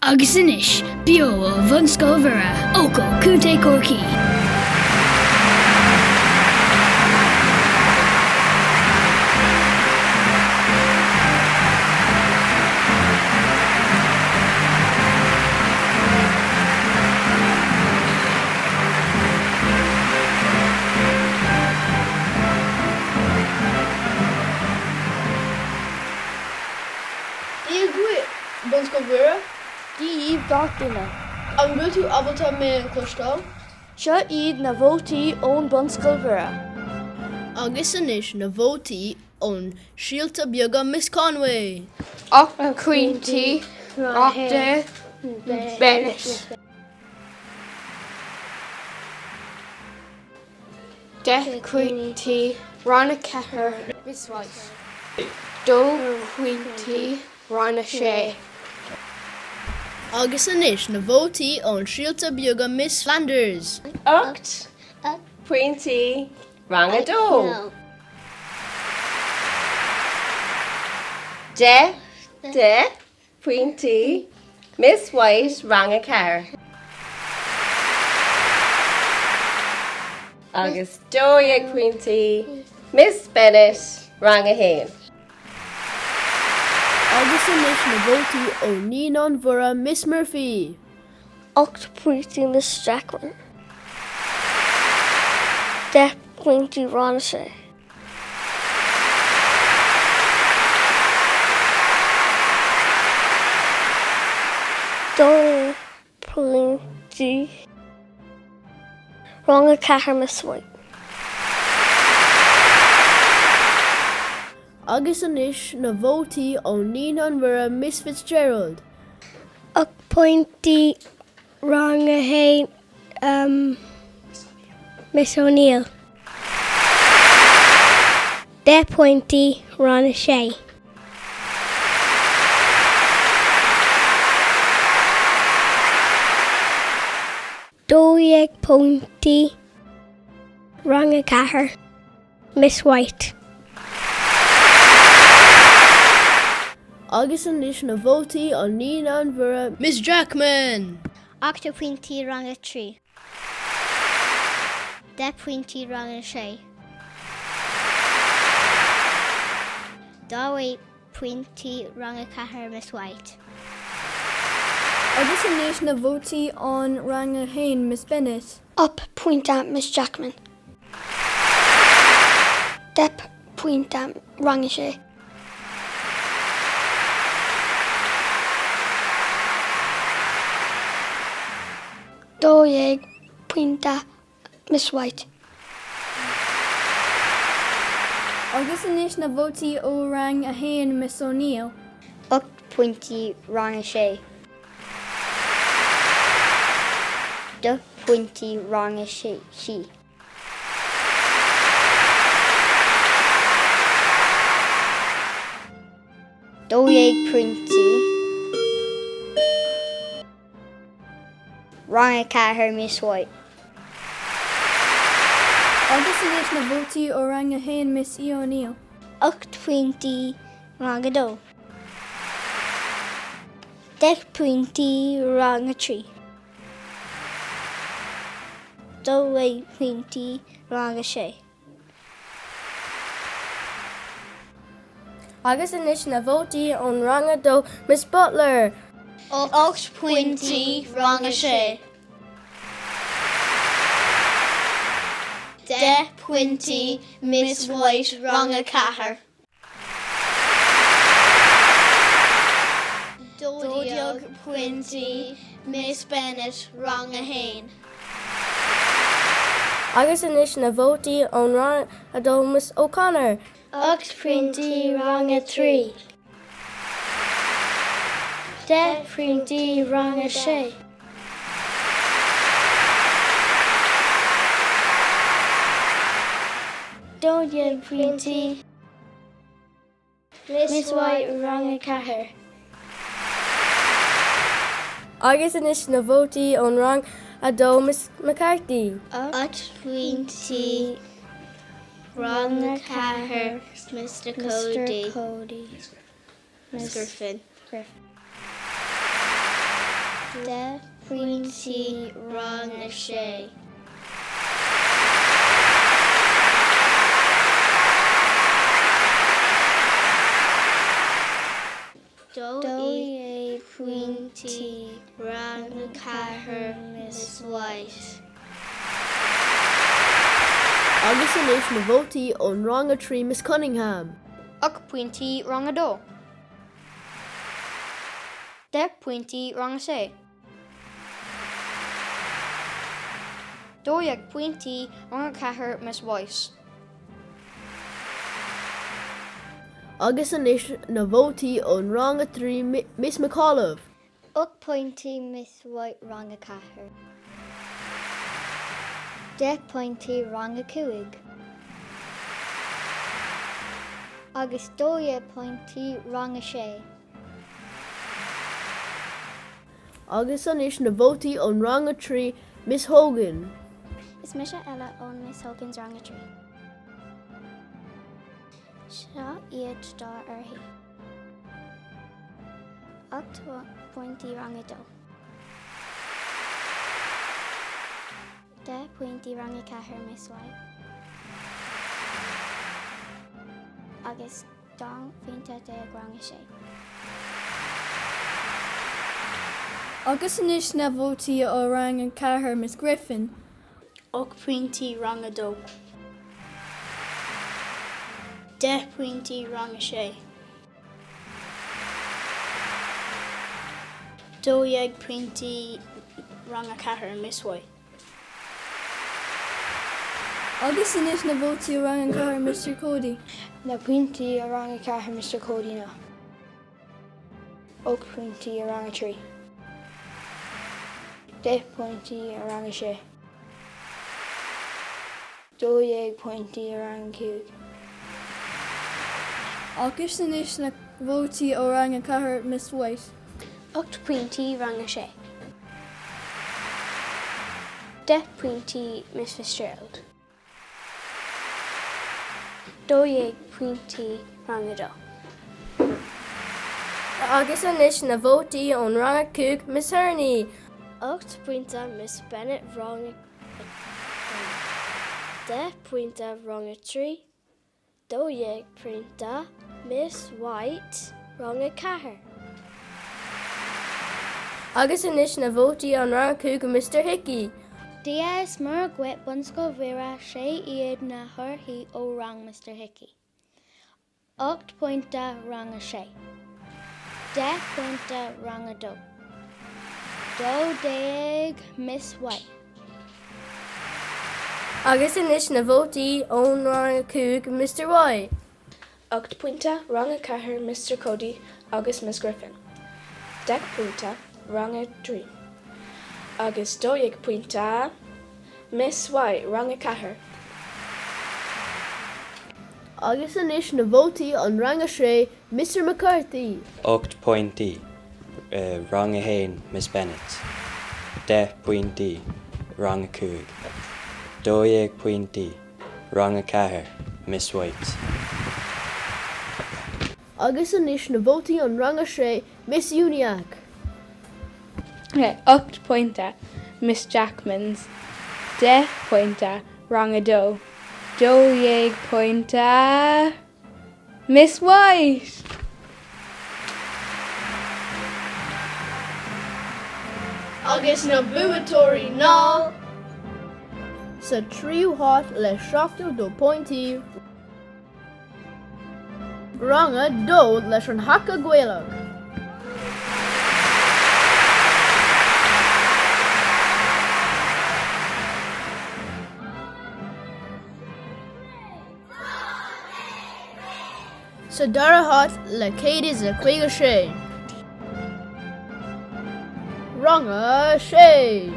Agus anois, beo ó Bhunscoil Mhuire, Eochaill, Contae Chorcaí. Dia dhuit, Bunscoil Mhuire. Dia dhaoibh gach duine. An bhfuil tú ábalta mé a chloisteáil? Seo iad na vótaí ón Bunscoil Mhuire. Agus anois na vótaí ón Síolta Beaga Miss Conway! 8 pointí Rang Bennett. 10 pointí Rang 4 Miss White. 2 pointí Rang 6. Agus anois na vótaí ón Síolta Beaga Miss Flanders. 8 pointí Rang 2. 10 10 pointí Miss White Rang 4. Agus 12 pointí Miss Bennett Rang 1. Agus anois na vótaí ó Naíonáin Mhóra Miss Murphy. 8 pointí Miss Jackman. 10 pointí Rang 6. 2 pointí Rang 4 Miss White. Agus anois na vótaí ó Naíonáin Mhóra Miss Fitzgerald. 8 pointí Rang 1 Miss O'Neill. 10 pointí Rang 6. 12 pointí Rang 4 Miss White. Agus anois na vótaí ó Naíonáin Mhóra Miss Jackman! 8 pointí Rang 3. 10 pointí Rang 6. 12 pointí Rang 4 Miss White. Agus anois na vótaí ón Rang 1 Miss Bennett. 8 pointe Miss Jackman. 10 pointe Rang 6. 12 pointe Miss White. Agus anois na vótaí ó Rang 1 Miss O'Neill. 8 pointí Rang 6. 10 pointí Rang 6. 12 pointí Rang 4 Miss White. Agus anois na vótaí ó Rang 1 Miss E O'Neill. 8 pointí Rang 2. 10 pointí Rang 3. 12 pointí Rang 6. Agus anois na vótaí ón Rang 2 Miss Butler! 8 pointí Rang 6. 10 pointí Miss White Rang 4. 12 pointí Miss Bennett Rang 1. Agus anois na vótaí ón Rang 2 Miss O'Connor. 8 pointí Rang 3. 10 pointí Rang 6. 12 pointí Miss White Rang 4. Agus anois na vótaí ón Rang 2 Miss McCarthy. 8 pointí Rang 4 Mr Cody. Miss Griffin. 10 pointí Rang 6. 12 pointí Rang 4 Miss White. Agus anois na vótaí ón Rang 3 Miss Cunningham. 8 pointí Rang 2. 10 pointí Rang 6. 12 pointí Rang 4 Miss White. Agus anois na vótaí ón Rang 3 Miss McAuliffe. 8 pointí Miss White Rang 4. 10 pointí Rang 5. Agus 12 pointí Rang 6. Agus anois na vótaí ón Rang 3 Miss Hogan. Is mise Ella ón Miss Hogan's Rang 3. Seo iad dár dtorthaí. 8 pointí Rang 2. 10 pointí Rang 4 Miss White. Agus 12 phointe Rang 6. Agus anois na vótaí ó Rang 4 Miss Griffin. 8 pointí Rang 2. 10 pointí Rang 6. 12 pointí Rang 4 Miss White. Agus anois na vótaí ó Rang 4 Mr Cody. Na pointí ó Rang 4 Mr Cody ná. 8 pointí i Rang 3. 10 pointí i Rang 6. 12 pointí i Rang 5. Agus anois na vótaí ó Rang 4 Miss White. 8 pointí Rang 6. 10 pointí Miss Fitzgerald. 12 pointí Rang 2. Agus anois na vótaí ón Rang 5 Miss Hurney. 8 pointe Miss Bennett Rang 10 pointe Rang 3, 12 pointe Miss White Rang 4. Agus anois na vótaí ón Rang 5 Mr Hickey. Dia is Muire dhuit Bunscoil Mhuire seo iad na torthaí ó rang Mr Hickey. 8 pointe Rang 6. 10 pointe Rang 2. 12 Miss White. Agus anois na vótaí ón Rang 5 Mr White. 8 pointe Rang 4 Mr Cody agus Miss Griffin. 10 pointe Rang 3. Agus 12 pointe Miss White Rang 4. Agus anois na vótaí ón Rang 6 Mr McCarthy. 8 pointí Rang 1 Miss Bennett. 10 pointí Rang 5. 12 pointí Rang 4 Miss White. Agus anois na vótaí ón Rang 6 Miss Uniacke. 8 pointe Miss Jackmans. 10 pointe Rang 2. 12 pointe Miss White. Agus na buaiteoirí ná. Sa tríú háit le 72 pointí, Rang 2 leis an Haka Gaelach. Sa dara háit le 156. Rang 6.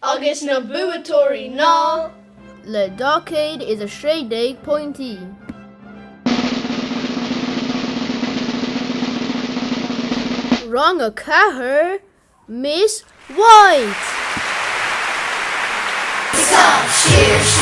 Agus na buaiteoirí ná. Le 216 pointí. Rang 4, Miss White! Siar, siar!